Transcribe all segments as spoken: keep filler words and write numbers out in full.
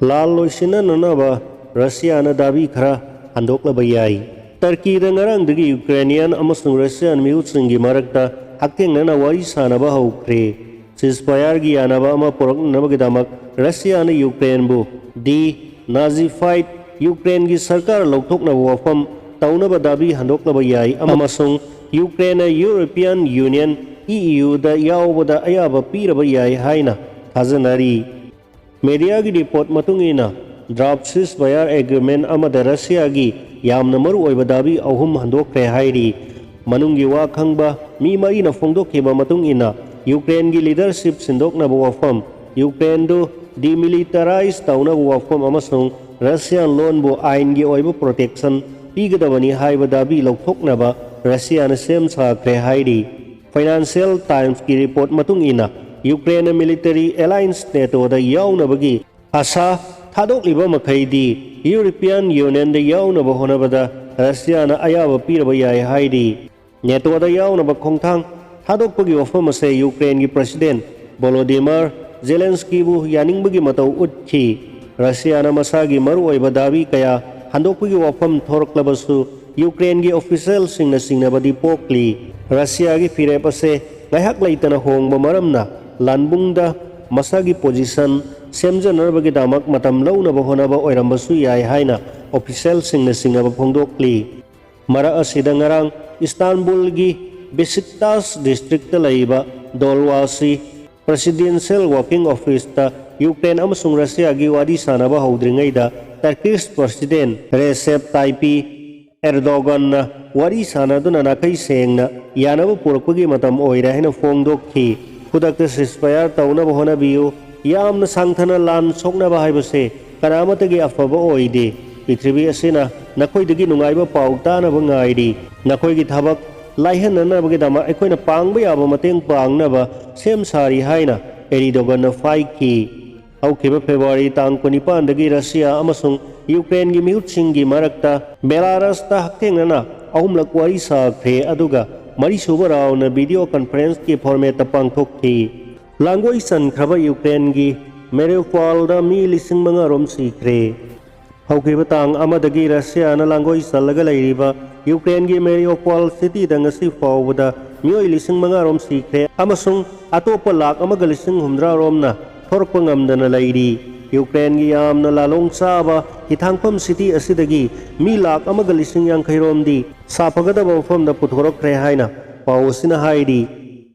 ꯂꯥꯟ ꯂꯣꯏꯁꯤꯟꯅꯅꯅꯕ ꯔꯁꯤꯌꯥꯅ ꯗꯥꯕꯤ ꯈꯔ ꯍꯟꯗꯣꯛꯂꯕ ꯌꯥꯏ꯫ ꯇꯔꯀꯤꯗ ꯉꯔꯥꯡꯗꯒꯤ ꯌꯨꯀ꯭ꯔꯦꯅꯤꯌꯥꯟ ꯑꯃꯁꯨꯡ ꯔꯁꯤꯌꯥꯟ ꯃꯤꯍꯨꯠꯁꯤꯡꯒꯤ ꯃꯔꯛꯇ ꯍꯛꯊꯦꯡꯅꯅ ꯋꯥꯔꯤ ꯁꯥꯅꯕ ꯍꯧꯈ꯭ꯔꯦ꯫ ꯁꯤꯁꯐꯥꯌꯔꯒꯤ ꯌꯥꯅꯕ ꯑꯃ ꯄꯨꯔꯛꯅꯅꯕꯒꯤꯗꯃꯛ ꯔꯁꯤꯌꯥꯅ ꯌꯨꯀ꯭ꯔꯦꯟꯕꯨ ꯗꯤ ꯅꯥꯖꯤꯐꯥꯏꯠ ꯌꯨꯀ꯭ꯔꯦꯟꯒꯤ ꯁꯔꯀꯥꯔ ꯂꯧꯊꯣꯛꯅꯕ ꯋꯥꯐꯝ ꯇꯧꯅꯕ ꯗꯥꯕꯤ ꯍꯟꯗꯣꯛꯂꯕ ꯌꯥꯏ ꯑꯃꯁꯨꯡ ꯌꯨꯀ꯭ꯔꯦꯟꯅ ꯌꯨꯔꯣꯄꯤꯌꯟ ꯌꯨꯅꯤꯌꯟ, ꯏ ꯌꯨꯗ ꯌꯥꯎꯕꯗ ꯑꯌꯥꯕ ꯄꯤꯔꯕ ꯌꯥꯏ ꯍꯥꯏꯅ ꯊꯥꯖꯅꯔꯤ꯫ ꯃꯦꯗꯤꯌꯥꯒꯤ ꯔꯤꯄꯣꯔꯠ ꯃꯇꯨꯡ ꯏꯟꯅ, ꯗ꯭ꯔꯥꯐ ꯁꯤꯁꯐꯥꯌꯔ ꯑꯦꯒ꯭ꯔꯤꯃꯦꯟ ꯑꯃꯗ ꯔꯁꯤꯌꯥꯒꯤ ꯌꯥꯝꯅ ꯃꯔꯨꯑꯣꯏꯕ ꯗꯥꯕꯤ ꯑꯍꯨꯝ ꯍꯟꯗꯣꯛꯈ꯭ꯔꯦ ꯍꯥꯏꯔꯤ꯫ ꯃꯅꯨꯡꯒꯤ ꯋꯥ ꯈꯪꯕ ꯃꯤ ꯃꯔꯤꯅ ꯐꯣꯡꯗꯣꯛꯈꯤꯕ ꯃꯇꯨꯡ ꯏꯟꯅ, ꯌꯨꯀ꯭ꯔꯦꯟꯒꯤ ꯂꯤꯗꯔꯁꯤꯞ ꯁꯤꯟꯗꯣꯛꯅꯕ ꯋꯥꯐꯝ, ꯌꯨꯀ꯭ꯔꯦꯟꯗꯨ ꯗꯤꯃꯤꯂꯤꯇꯔꯥꯏꯖ ꯇꯧꯅꯕ ꯋꯥꯐꯝ ꯑꯃꯁꯨꯡ ꯔꯁꯤꯌꯥꯟ ꯂꯣꯟꯕꯨ ꯑꯥꯏꯟꯒꯤ ꯑꯣꯏꯕ ꯄ꯭ꯔꯣꯇꯦꯛꯁꯟ ꯄꯤꯒꯗꯕꯅꯤ ꯍꯥꯏꯕ ꯗꯥꯕꯤ ꯂꯧꯊꯣꯛꯅꯕ ꯔꯁꯤꯌꯥꯅ ꯁꯦꯝ ꯁꯥꯈ꯭ꯔꯦ ꯍꯥꯏꯔꯤ꯫ ꯐꯥꯏꯅꯥꯟꯁꯤꯌꯦꯜ ꯇꯥꯏꯝꯁꯀꯤ ꯔꯤꯄꯣꯔꯠ ꯃꯇꯨꯡ ꯏꯟꯅ, ꯌꯨꯀ꯭ꯔꯦꯟꯅ ꯃꯤꯂꯤꯇꯔꯤ ꯑꯦꯂꯥꯏꯟꯁ ꯅꯦꯇꯣꯗ ꯌꯥꯎꯅꯕꯒꯤ ꯑꯥꯁꯥ ꯊꯥꯗꯣꯛꯂꯤꯕ ꯃꯈꯩꯗꯤ ꯌꯨꯔꯣꯄꯤꯌꯟ ꯌꯨꯅꯤꯌꯟꯗ ꯌꯥꯎꯅꯕ ꯍꯣꯠꯅꯕꯗ ꯔꯁꯤꯌꯥꯅ ꯑꯌꯥꯕ ꯄꯤꯔꯕ ꯌꯥꯏ ꯍꯥꯏꯔꯤ꯫ ꯅꯦꯇꯣꯗ ꯌꯥꯎꯅꯕ ꯈꯣꯡꯊꯥꯡ ꯊꯥꯗꯣꯛꯄꯒꯤ ꯋꯥꯐꯝ ꯑꯁꯦ ꯌꯨꯀ꯭ꯔꯦꯟꯒꯤ ꯄ꯭ꯔꯁꯤꯗꯦꯟ ꯚꯣꯂꯣꯗꯤꯃꯔ ꯖꯦꯂꯦꯟꯁꯀꯤꯕꯨ ꯌꯥꯅꯤꯡꯕꯒꯤ ꯃꯇꯧ ꯎꯠꯈꯤ꯫ ꯔꯁꯤꯌꯥꯅ ꯃꯁꯥꯒꯤ ꯃꯔꯨꯑꯣꯏꯕ ꯗꯥꯕꯤ ꯀꯌꯥ ꯍꯟꯗꯣꯛꯄꯒꯤ ꯋꯥꯐꯝ ꯊꯣꯔꯛꯂꯕꯁꯨ, ꯌꯨꯀ꯭ꯔꯦꯟꯒꯤ ꯑꯣꯐꯤꯁꯤꯌꯦꯜꯁꯤꯡꯅ ꯆꯤꯡꯅꯕꯗꯤ ꯄꯣꯛꯂꯤ꯫ ꯔꯁꯤꯌꯥꯒꯤ ꯐꯤꯔꯦꯞ ꯑꯁꯦ ꯉꯥꯏꯍꯥꯛ ꯂꯩꯇꯅ ꯍꯣꯡꯕ ꯃꯔꯝꯅ ꯂꯥꯟꯕꯨꯡꯗ ꯃꯁꯥꯒꯤ ꯄꯣꯖꯤꯁꯟ ꯁꯦꯝꯖꯅꯕꯒꯤꯗꯃꯛ ꯃꯇꯝ ꯂꯧꯅꯕ ꯍꯣꯠꯅꯕ ꯑꯣꯏꯔꯝꯕꯁꯨ ꯌꯥꯏ ꯍꯥꯏꯅ ꯑꯣꯐꯤꯁꯤꯌꯦꯜꯁꯤꯡꯅ ꯆꯤꯡꯅꯕ ꯐꯣꯡꯗꯣꯛꯂꯤ꯫ ꯃꯔꯛ ꯑꯁꯤꯗ, ꯉꯔꯥꯡ ꯏꯁꯇꯥꯟꯕꯨꯜꯒꯤ ꯕꯤꯁꯤꯛꯇꯥꯁ ꯗꯤꯁꯇ꯭ꯔꯤꯛꯇ ꯂꯩꯕ ꯗꯣꯜꯋꯥꯁꯤ ꯄ꯭ꯔꯦꯁꯤꯗꯦꯟꯁꯤꯌꯦꯜ ꯋꯥꯔꯀꯤꯡ ꯑꯣꯐꯤꯁꯇ ꯌꯨꯀ꯭ꯔꯦꯟ ꯑꯃꯁꯨꯡ ꯔꯁꯤꯌꯥꯒꯤ ꯋꯥꯔꯤ ꯁꯥꯅꯕ ꯍꯧꯗ꯭ꯔꯤꯉꯩꯗ, ꯇꯔꯀꯤꯁ ꯄ꯭ꯔꯦꯁꯤꯗꯦꯟ ꯔꯦꯁꯦꯞ ꯇꯥꯏꯄꯤ ꯑꯦꯔꯗꯣꯒꯟꯅ ꯋꯥꯔꯤ ꯁꯥꯅꯗꯨꯅ ꯅꯥꯈꯩ ꯁꯦꯡꯅ ꯌꯥꯅꯕ ꯄꯨꯔꯛꯄꯒꯤ ꯃꯇꯝ ꯑꯣꯏꯔꯦ ꯍꯥꯏꯅ ꯐꯣꯡꯗꯣꯛꯈꯤ꯫ "ꯈꯨꯗꯛꯇ ꯁꯤꯁꯐꯥꯌꯔ ꯇꯧꯅꯕ ꯍꯣꯠꯅꯕꯤꯌꯨ꯫ ꯌꯥꯝꯅ ꯁꯥꯡꯊꯅ ꯂꯥꯟ ꯁꯣꯛꯅꯕ ꯍꯥꯏꯕꯁꯦ ꯀꯅꯥ ꯑꯃꯠꯇꯒꯤ ꯑꯐꯕ ꯑꯣꯏꯗꯦ꯫ ꯄ꯭ꯔꯤꯊꯤꯕꯤ ꯑꯁꯤꯅ ꯅꯈꯣꯏꯗꯒꯤ ꯅꯨꯡꯉꯥꯏꯕ ꯄꯥꯎ ꯇꯥꯅꯕ ꯉꯥꯏꯔꯤ꯫ ꯅꯈꯣꯏꯒꯤ ꯊꯕꯛ ꯂꯥꯏꯍꯟꯅꯅꯕꯒꯤꯗꯃꯛ ꯑꯩꯈꯣꯏꯅ ꯄꯥꯡꯕ ꯌꯥꯕ ꯃꯇꯦꯡ ꯄꯥꯡꯅꯕ ꯁꯦꯝ ꯁꯥꯔꯤ" ꯍꯥꯏꯅ ꯑꯦꯔꯤꯗꯣꯒꯟꯅ ꯐꯥꯏꯈꯤ꯫ ꯍꯧꯈꯤꯕ ꯐꯦꯕ꯭ꯔꯨꯋꯥꯔꯤ ꯇꯥꯡ ꯀꯨꯟꯅꯤꯄꯥꯟꯗꯒꯤ ꯔꯁꯤꯌꯥ ꯑꯃꯁꯨꯡ ꯌꯨꯀ꯭ꯔꯦꯟꯒꯤ ꯃꯤꯍꯨꯠꯁꯤꯡꯒꯤ ꯃꯔꯛꯇ ꯕꯦꯂꯥꯔꯁꯇ ꯍꯛꯊꯦꯡꯅꯅ ꯑꯍꯨꯝꯂꯛ ꯋꯥꯔꯤ ꯁꯥꯈ꯭ꯔꯦ, ꯑꯗꯨꯒ ꯃꯔꯤꯁꯨꯕ ꯔꯥꯎꯟꯅ ꯚꯤꯗꯤꯑꯣ ꯀꯟꯐꯔꯦꯟꯁꯀꯤ ꯐꯣꯔꯃꯦꯠꯇ ꯄꯥꯡꯊꯣꯛꯈꯤ꯫ ꯂꯥꯡꯒꯣꯏ ꯆꯟꯈ꯭ꯔꯕ ꯌꯨꯀ꯭ꯔꯦꯟꯒꯤ ꯃꯦꯔꯤꯎꯄꯣꯜꯗ ꯃꯤ ꯂꯤꯁꯤꯡ ꯃꯉꯥ ꯔꯣꯝ ꯁꯤꯈ꯭ꯔꯦ꯫ ꯍꯧꯈꯤꯕ ꯇꯥꯡ ꯑꯃꯗꯒꯤ ꯔꯁꯤꯌꯥꯅ ꯂꯥꯡꯒꯣꯏ ꯆꯜꯂꯒ ꯂꯩꯔꯤꯕ ꯌꯨꯀ꯭ꯔꯦꯟꯒꯤ ꯃꯦꯔꯤꯎꯄꯣꯜ ꯁꯤꯇꯤꯗ ꯉꯁꯤ ꯐꯥꯎꯕꯗ ꯃꯤꯑꯣꯏ ꯂꯤꯁꯤꯡ ꯃꯉꯥ ꯔꯣꯝ ꯁꯤꯈ꯭ꯔꯦ ꯑꯃꯁꯨꯡ ꯑꯇꯣꯞꯄ ꯂꯥꯈ ꯑꯃꯒ ꯂꯤꯁꯤꯡ ꯍꯨꯝꯗ꯭ꯔꯥ ꯔꯣꯝꯅ ꯊꯣꯔꯛꯄ ꯉꯝꯗꯅ ꯂꯩꯔꯤ꯫ ꯌꯨꯀ꯭ꯔꯦꯟꯒꯤ ꯌꯥꯝꯅ ꯂꯥꯂꯣꯡ ꯆꯥꯕ ꯍꯤꯊꯥꯡꯐꯝ ꯁꯤꯇꯤ ꯑꯁꯤꯗꯒꯤ ꯃꯤ ꯂꯥꯈ ꯑꯃꯒ ꯂꯤꯁꯤꯡ ꯌꯥꯡꯈꯩ ꯔꯣꯝꯗꯤ ꯁꯥꯐꯒꯗꯕ ꯃꯐꯝꯗ ꯄꯨꯊꯣꯔꯛꯈ꯭ꯔꯦ ꯍꯥꯏꯅ ꯄꯥꯎ ꯑꯁꯤꯅ ꯍꯥꯏꯔꯤ꯫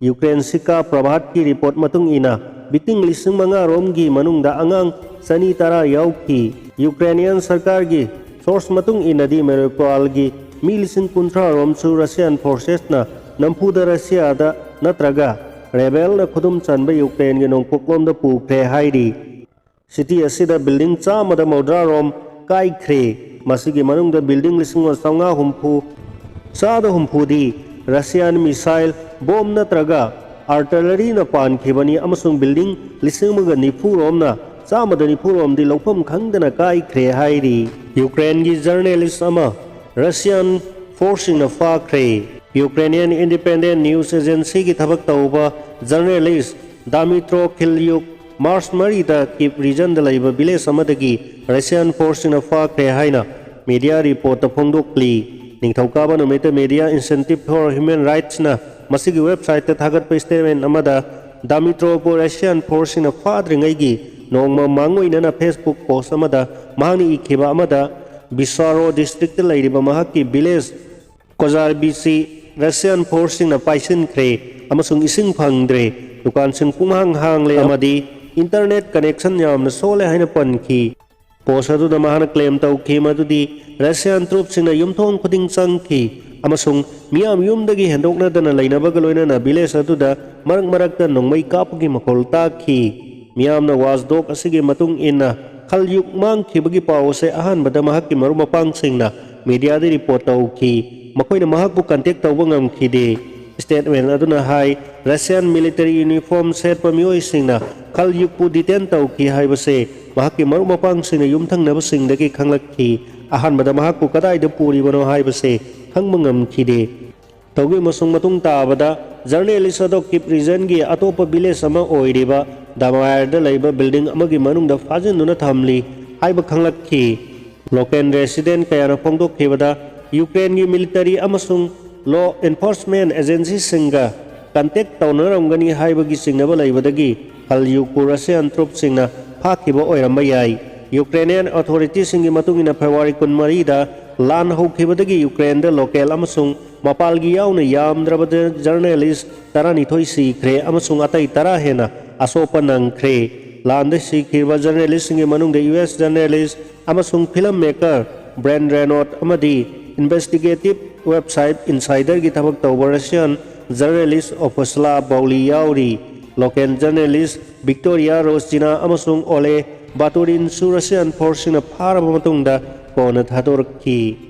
ꯌꯨꯀ꯭ꯔꯦꯟꯁꯤꯀꯥ ꯄ꯭ꯔꯚꯥꯠꯀꯤ ꯔꯤꯄꯣꯔꯠ ꯃꯇꯨꯡ ꯏꯟꯅ, ꯕꯤꯇꯤꯡ ꯂꯤꯁꯤꯡ ꯃꯉꯥ ꯔꯣꯝꯒꯤ ꯃꯅꯨꯡꯗ ꯑꯉꯥꯡ ꯆꯅꯤ ꯇꯔꯥ ꯌꯥꯎꯈꯤ꯫ ꯌꯨꯀ꯭ꯔꯦꯅꯤꯌꯟ ꯁꯔꯀꯥꯔꯒꯤ ꯁꯣꯔꯁ ꯃꯇꯨꯡ ꯏꯟꯅꯗꯤ, ꯃꯦꯔꯤꯎꯄꯣꯜꯒꯤ ꯃꯤ ꯂꯤꯁꯤꯡ ꯀꯨꯟꯊ꯭ꯔꯥ ꯔꯣꯝꯁꯨ ꯔꯁꯤꯌꯥꯟ ꯐꯣꯔꯁꯦꯁꯅ ꯅꯝꯐꯨꯗ ꯔꯁꯤꯌꯥꯗ ꯅꯠꯇ꯭ꯔꯒ ꯔꯦꯕꯦꯜꯅ ꯈꯨꯗꯨꯝ ꯆꯟꯕ ꯌꯨꯀ꯭ꯔꯦꯟꯒꯤ ꯅꯣꯡꯄꯣꯛꯂꯣꯝꯗ ꯄꯨꯈ꯭ꯔꯦ ꯍꯥꯏꯔꯤ꯫ ꯁꯤꯇꯤ ꯑꯁꯤꯗ ꯕꯤꯜꯗꯤꯡ ꯆꯥꯝꯃꯗ ꯃꯧꯗ꯭ꯔꯥ ꯔꯣꯝ ꯀꯥꯏꯈ꯭ꯔꯦ꯫ ꯃꯁꯤꯒꯤ ꯃꯅꯨꯡꯗ ꯕꯤꯜꯗꯤꯡ ꯂꯤꯁꯤꯡ ꯑꯃ ꯆꯥꯝꯃꯉꯥ ꯍꯨꯝꯐꯨ, ꯆꯥꯗ ꯍꯨꯝꯐꯨꯗꯤ ꯔꯁꯤꯌꯥꯟ ꯃꯤꯁꯥꯏꯜ, ꯕꯣꯝ ꯅꯠꯇ꯭ꯔꯒ ꯑꯥꯔꯇꯤꯂꯔꯤꯅ ꯄꯥꯟꯈꯤꯕꯅꯤ ꯑꯃꯁꯨꯡ ꯕꯤꯜꯗꯤꯡ ꯂꯤꯁꯤꯡ ꯑꯃꯒ ꯅꯤꯐꯨ ꯔꯣꯝꯅ ꯆꯥꯝꯃꯗ ꯅꯤꯐꯨ ꯔꯣꯝꯗꯤ ꯂꯧꯐꯝ ꯈꯪꯗꯅ ꯀꯥꯏꯈ꯭ꯔꯦ ꯍꯥꯏꯔꯤ꯫ ꯌꯨꯀ꯭ꯔꯦꯟꯒꯤ ꯖꯔꯅꯦꯂꯤꯁ ꯑꯃ ꯔꯁꯤꯌꯥꯟ ꯐꯣꯔꯁꯁꯤꯡꯅ ꯐꯥꯈ꯭ꯔꯦ꯫ ꯌꯨꯀ꯭ꯔꯦꯅꯤꯌꯟ ꯏꯟꯗꯤꯄꯦꯟꯗꯦꯟ ꯅ꯭ꯌꯨꯁ ꯑꯦꯖꯦꯟꯁꯤꯒꯤ ꯊꯕꯛ ꯇꯧꯕ ꯖꯔꯅꯦꯂꯤꯁ ꯗꯥꯃꯤꯇ꯭ꯔꯣ ꯈꯤꯜꯌꯨꯛ ꯃꯥꯔꯆ ꯃꯔꯤꯗ ꯀꯤꯞ ꯔꯤꯖꯟꯗ ꯂꯩꯕ ꯚꯤꯂꯦꯖ ꯑꯃꯗꯒꯤ ꯔꯁꯤꯌꯥꯟ ꯐꯣꯔꯁꯁꯤꯡꯅ ꯐꯥꯈ꯭ꯔꯦ ꯍꯥꯏꯅ ꯃꯤꯗꯤꯌꯥ ꯔꯤꯄꯣꯔꯠꯇ ꯐꯣꯡꯗꯣꯛꯂꯤ꯫ ꯅꯤꯡꯊꯧꯀꯥꯕ ꯅꯨꯃꯤꯠꯇ ꯃꯤꯗꯤꯌꯥ ꯏꯟꯁꯦꯟꯇꯤꯚ ꯐꯣꯔ ꯍ꯭ꯌꯨꯃꯦꯟ ꯔꯥꯏꯠꯁꯅ ꯃꯁꯤꯒꯤ ꯋꯦꯕꯁꯥꯏꯠꯇ ꯊꯥꯒꯠꯄ ꯁ꯭ꯇꯦꯠꯃꯦꯟ ꯑꯃꯗ, ꯗꯥꯃꯤꯇ꯭ꯔꯣꯕꯨ ꯔꯁꯤꯌꯥꯟ ꯐꯣꯔꯁꯁꯤꯡꯅ ꯐꯥꯗ꯭ꯔꯤꯉꯩꯒꯤ ꯅꯣꯡꯃ ꯃꯥꯡꯑꯣꯏꯅꯅ ꯐꯦꯁꯕꯨꯛ ꯄꯣꯁ ꯑꯃꯗ ꯃꯍꯥꯛꯅ ꯏꯈꯤꯕ ꯑꯃꯗ, ꯕꯤꯁꯥꯔꯣ ꯗꯤꯁꯇ꯭ꯔꯤꯛꯇ ꯂꯩꯔꯤꯕ ꯃꯍꯥꯛꯀꯤ ꯚꯤꯂꯦꯖ ꯀꯣꯖꯥꯔꯕꯤꯁꯤ ꯔꯁꯤꯌꯥꯟ ꯐꯣꯔꯁꯁꯤꯡꯅ ꯄꯥꯏꯁꯤꯟꯈ꯭ꯔꯦ ꯑꯃꯁꯨꯡ ꯏꯁꯤꯡ ꯐꯪꯗ꯭ꯔꯦ, ꯗꯨꯀꯥꯟꯁꯤꯡ ꯄꯨꯡꯍꯥꯡ ꯍꯥꯡꯂꯦ ꯑꯃꯗꯤ ꯏꯟꯇꯔꯅꯦꯠ ꯀꯅꯦꯛꯁꯟ ꯌꯥꯝꯅ ꯁꯣꯜꯂꯦ ꯍꯥꯏꯅ ꯄꯟꯈꯤ꯫ ꯄꯣꯁ ꯑꯗꯨꯗ ꯃꯍꯥꯛꯅ ꯀ꯭ꯂꯦꯝ ꯇꯧꯈꯤ ꯃꯗꯨꯗꯤ ꯔꯁꯤꯌꯥꯟ ꯇ꯭ꯔꯨꯞꯁꯤꯡꯅ ꯌꯨꯝꯊꯣꯡ ꯈꯨꯗꯤꯡ ꯆꯪꯈꯤ ꯑꯃꯁꯨꯡ ꯃꯤꯌꯥꯝ ꯌꯨꯝꯗꯒꯤ ꯍꯦꯟꯗꯣꯛꯅꯗꯅ ꯂꯩꯅꯕꯒ ꯂꯣꯏꯅꯅ ꯚꯤꯂꯦꯖ ꯑꯗꯨꯗ ꯃꯔꯛ ꯃꯔꯛꯇ ꯅꯣꯡꯃꯩ ꯀꯥꯞꯄꯒꯤ ꯃꯈꯣꯜ ꯇꯥꯈꯤ꯫ ꯃꯤꯌꯥꯝꯅ ꯋꯥꯆꯗꯣꯛ ꯑꯁꯤꯒꯤ ꯃꯇꯨꯡ ꯏꯟꯅ ꯈꯜꯌꯨꯛ ꯃꯥꯡꯈꯤꯕꯒꯤ ꯄꯥꯎ ꯑꯁꯦ ꯑꯍꯥꯟꯕꯗ ꯃꯍꯥꯛꯀꯤ ꯃꯔꯨꯞ ꯃꯄꯥꯡꯁꯤꯡꯅ ꯃꯤꯗꯤꯌꯥꯗ ꯔꯤꯄꯣꯔꯠ ꯇꯧꯈꯤ꯫ ꯃꯈꯣꯏꯅ ꯃꯍꯥꯛꯄꯨ ꯀꯟꯇꯦꯛ ꯇꯧꯕ ꯉꯝꯈꯤꯗꯦ꯫ ꯁ꯭ꯇꯦꯠꯃꯦꯟ ꯑꯗꯨꯅ ꯍꯥꯏ, ꯔꯁꯤꯌꯥꯟ ꯃꯤꯂꯤꯇꯔꯤ ꯌꯨꯅꯤꯐꯣꯔꯝ ꯁꯦꯠꯄ ꯃꯤꯑꯣꯏꯁꯤꯡꯅ ꯈꯜꯌꯨꯛꯄꯨ ꯗꯤꯇꯦꯟ ꯇꯧꯈꯤ ꯍꯥꯏꯕꯁꯦ ꯃꯍꯥꯛꯀꯤ ꯃꯔꯨꯞ ꯃꯄꯥꯡꯁꯤꯡꯅ ꯌꯨꯝꯊꯪꯅꯕꯁꯤꯡꯗꯒꯤ ꯈꯪꯂꯛꯈꯤ꯫ ꯑꯍꯥꯟꯕꯗ ꯃꯍꯥꯛꯄꯨ ꯀꯗꯥꯏꯗ ꯄꯨꯔꯤꯕꯅꯣ ꯍꯥꯏꯕꯁꯦ ꯈꯪꯕ ꯉꯝꯈꯤꯗꯦ꯫ ꯇꯧꯒꯤ ꯑꯃꯁꯨꯡ ꯃꯇꯨꯡ ꯇꯥꯕꯗ ꯖꯔꯅꯦꯂꯤꯁ ꯑꯗꯣ ꯀꯤꯞ ꯔꯤꯖꯟꯒꯤ ꯑꯇꯣꯞꯄ ꯚꯤꯂꯦꯖ ꯑꯃ ꯑꯣꯏꯔꯤꯕ ꯗꯃꯥꯌꯔꯗ ꯂꯩꯕ building ꯑꯃꯒꯤ ꯃꯅꯨꯡꯗ ꯐꯥꯖꯤꯟꯗꯨꯅ ꯊꯝꯂꯤ ꯍꯥꯏꯕ ꯈꯪꯂꯛꯈꯤ꯫ Local resident ꯀꯌꯥꯅ ꯐꯣꯡꯗꯣꯛꯈꯤꯕꯗ, ꯌꯨꯀ꯭ꯔꯦꯟꯒꯤ military ꯑꯃꯁꯨꯡ law enforcement agencyꯁꯤꯡꯒ contact ꯇꯧꯅꯔꯝꯒꯅꯤ ꯍꯥꯏꯕꯒꯤ ꯆꯤꯡꯅꯕ ꯂꯩꯕꯗꯒꯤ ꯈꯜ ꯌꯨꯀꯨ Russian troopꯁꯤꯡꯅ ꯐꯥꯈꯤꯕ ꯑꯣꯏꯔꯝꯕ ꯌꯥꯏ꯫ Ukrainian authorityꯁꯤꯡꯒꯤ ꯃꯇꯨꯡ ꯏꯟꯅ, February ꯀꯨꯟꯃꯔꯤꯗ ꯂꯥꯟ ꯍꯧꯈꯤꯕꯗꯒꯤ ꯌꯨꯀ꯭ꯔꯦꯟꯗ local ꯑꯃꯁꯨꯡ ꯃꯄꯥꯜꯒꯤ ꯌꯥꯎꯅ ꯌꯥꯝꯗ꯭ꯔꯕꯗ journalist ꯇꯔꯥꯅꯤꯊꯣꯏ ꯁꯤꯈ꯭ꯔꯦ ꯑꯃꯁꯨꯡ ꯑꯇꯩ ꯇꯔꯥ ꯍꯦꯟꯅ ꯑꯁꯣꯛꯄ ꯅꯪꯈ꯭ꯔꯦ꯫ ꯂꯥꯟꯗ ꯁꯤꯈꯤꯕ journalistꯁꯤꯡꯒꯤ ꯃꯅꯨꯡꯗ U S journalist ꯑꯃꯁꯨꯡ film maker Bryan Reynolds ꯑꯃꯗꯤ investigative website Insiderꯒꯤ ꯊꯕꯛ ꯇꯧꯕ Russian journalist Opasla Bauly ꯌꯥꯎꯔꯤ꯫ Local journalist Victoria Rozhdina ꯑꯃꯁꯨꯡ Oleg Baturinꯁꯨ Russian forceꯁꯤꯡꯅ ꯐꯥꯔꯕ ꯃꯇꯨꯡꯗ ꯀꯣꯟꯅ ꯊꯥꯗꯣꯔꯛꯈꯤ꯫